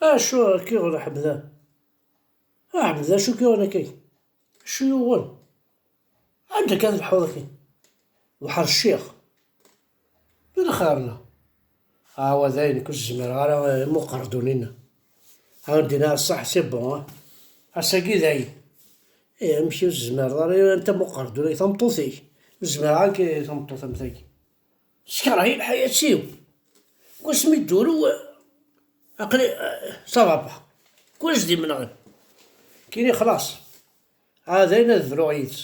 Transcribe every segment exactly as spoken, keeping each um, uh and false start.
Acu k-yuɣen a Ḥemdan? A Ḥemdan, acu k-yuɣen akka? Acu yuɣen? Anda kan tleḥḥuḍ akka? Weḥḥer ccix. D lxir-nneɣ. Awa dayen, nekk ur zmireɣ ara, eh, imuqerdun-inna. Awen-d-iniɣ ṣṣeḥ, c'est bon, ah. Ass-agi dayen. Eh, amek ur tezmireḍ ara, anta muqerdun-ik, tameṭṭut-ik? Ur zmireɣ ara i tameṭṭut am tagi. Teskerheḍ-iyi lḥayat-iw. Wasmi d-turew, aql-i, eh, ça va pas. Kullec d imenɣi. Kini xlaṣ. Ah, dayen ad bruɣ yid-s.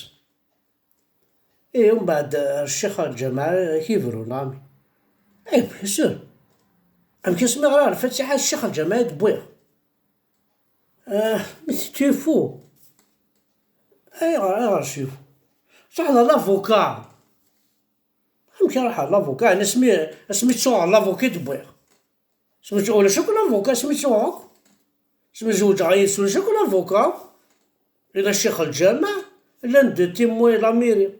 Ihi, umbeɛd, eh, ccix n lǧameɛ, eh, k-ibru, neɣ amek? Eh, bien sûr. Amek asmi ɣriɣ lfatiḥa, ccix n lǧameɛ i d-wwiɣ? Ah, mais tu es fou. Ayɣer, ayɣer je suis fou? Truḥeḍ ɣer l'avocat. Amek ara ruḥeɣ ɣer l'avocat? Asmi, asmi ttuɣeɣ l'avocat i d-wwiɣ. Asmi ttu-, ulac akk l'avocat, asmi ttuɣeɣ akk. Asmi zewǧeɣ yid-s, ulac akk l'avocat. Yella ccix n lǧameɛ, llan-d témoins la mairie.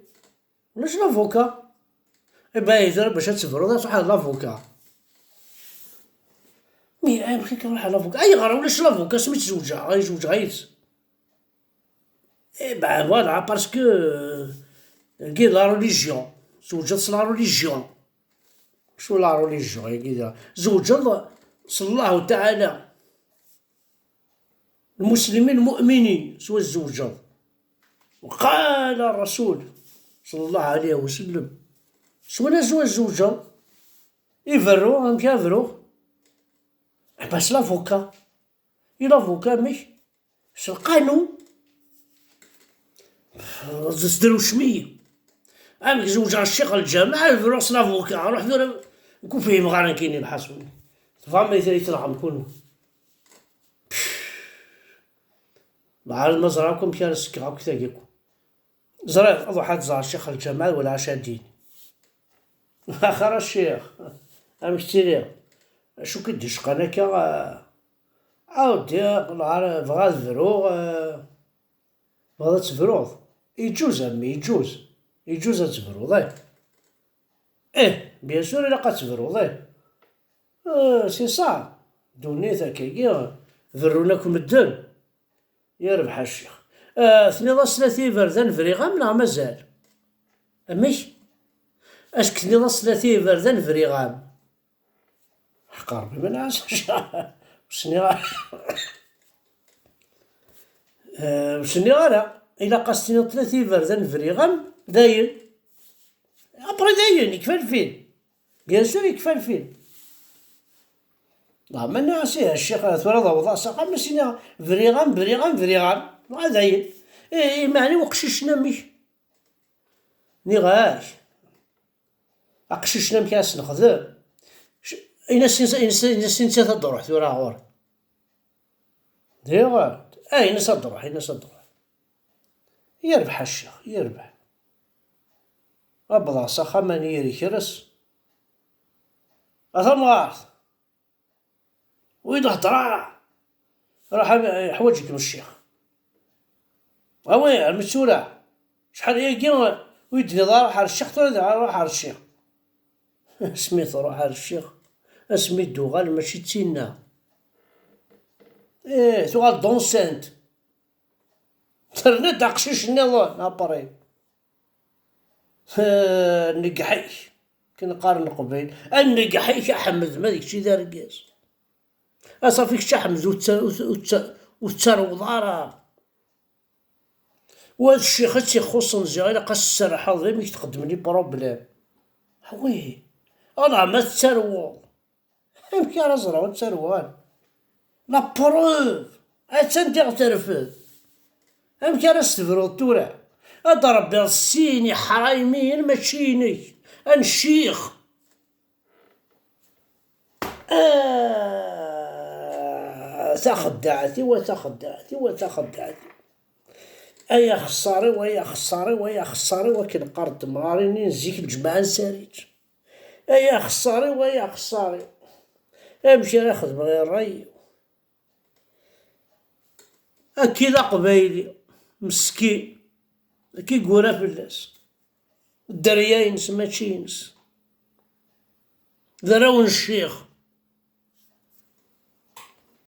Ulac l'avocat. Eh ben, tura bac ad tebruḍ, ad truḥeḍ ɣer l'avocat. Mais amek akka ruḥeɣ ɣer l'avocat? Ayɣer ulac l'avocat asmi tzewǧeɣ, ay zewǧeɣ yid-s? Eh ben, voilà, parce que, euh, la religion. Zewǧeḍ s la religion. Acu la religion-agi da? Zewǧeḍ s Allahu Taɛala. Lmuslimin mu'minin, s wa tzewǧeḍ. وقال الرسول صلى الله عليه وسلم، s wala s wa tzewǧeḍ. Iberru, amek ara bruɣ? Eh ben, s l'avocat. I l'avocat, amek? S lqanun. Tesdrewcem-iyi. Amek zewǧeɣ ccix n lǧameɛ, ad bruɣ s l'avocat, ruḥ tura, nekk ur fhimeɣ ara nekkini lḥaṣun. Tebɣam ay tṛuḥem kunwi? Lɛar ma ẓriɣ akk amek ara sekkeɣ akk tagi akk. Ẓriɣ, ad ruḥeɣ ad ẓreɣ ccix n lǧameɛ, wala acu ad d-yini. Axir a ccix, amek ttiliɣ? Acu k-id-icqan akka? Ɛawed, lɛar, bɣiɣ ad bruɣ, eh, bɣiɣ ad tebruḍ. Iǧuz, a mmi, iǧuz. Iǧuz ad tebruḍ, eh. Eh, bien sûr, ilaq ad tebruḍ, eh. Eh, c'est ça. Ddunit akkagi, berrun akk medden. Yerbeḥ a ccix. Eh, tenniḍ-as tlata iberdan briɣ-am neɣ mazal? Amek? Acu tenniḍ-as tlata iberdan briɣ-am? Ḥeqq Rebbi ma nɛas, ur sniɣ ara. Eh, ur sniɣ ara. Ilaq ad s-tiniḍ tlata iberdan briɣ-am, dayen. Après dayen, yekfa lfil. Bien sûr, yekfa lfil. Neɣ ma nniɣ-as, ih a ccix, tura ad awḍeɣ s axxam, ad s-iniɣ, briɣ-am, briɣ-am, briɣ-am. Dɣa dayen. Eh, eh, meɛni uqcic-nni amek? Nniɣ-ak. Aqcic-nni amek ara s-nexdem? Sh-, in-as, in-as, in-as, in-as, in-as ad d-ruḥ tura ɣur-i. Diɣ, ah, in-as ad d-ruḥ, in-as ad d-ruḥ. Yerbeḥ a ccix, yerbeḥ. Wwḍeɣ s axxam, ad yekres. A tamɣart! Ur yi-d-hedder ara! Ruḥ, a-, yeḥwaǧ-ikem ccix. Awi, armi d tura. Acḥal ayagi ur yi-d-tenniḍ ara ruḥ ar ccix, tura dɣa ruḥ ar ccix. Asmi truḥ ar ccix, asmi d-tuɣal mačči d tinna. Ih, tuɣal d enceinte. Terna-d aqcic nniḍen, après. Eh, nneggeḥ-ik. Akken qqaren Leqbayel. A nneggeḥ-ik a Ḥmed, ma d kečč i d argaz. A ṣafi kečč a Ḥmed ur tt-, ur tt-, ur tt-, ur tettaruḍ ara. Wa d ccix i tt-ixuṣṣen ziɣ, ilaq ad s-tserrḥeḍ, d amek txeddem les problèmes. Awi, ala ma tettaruḍ. Amek ara ẓreɣ ur ttaruɣ ara? La preuve, attan diɣ terfed. Amek ara s-tebruḍ tura? Ad d-rebbiḍ sin iḥraymiyen mačči inek, a ccix. Ah, taxeddaɛt-iw, a taxeddaɛt-iw, a taxeddaɛt-iw. Ay axeṣṣar-iw, ay axeṣṣar-iw, ay axeṣṣar-iw, akken qqarent temɣarin-nni n zik, lǧemɛa n Sarit. Ay axeṣṣar-iw, ay axeṣṣar-iw. Amek ara xedmeɣ i ṛṛay-iw? Akka d aqbayli, meskin, akka i yura fell-as. Dderya-ines mačči ines. D arraw n ccix.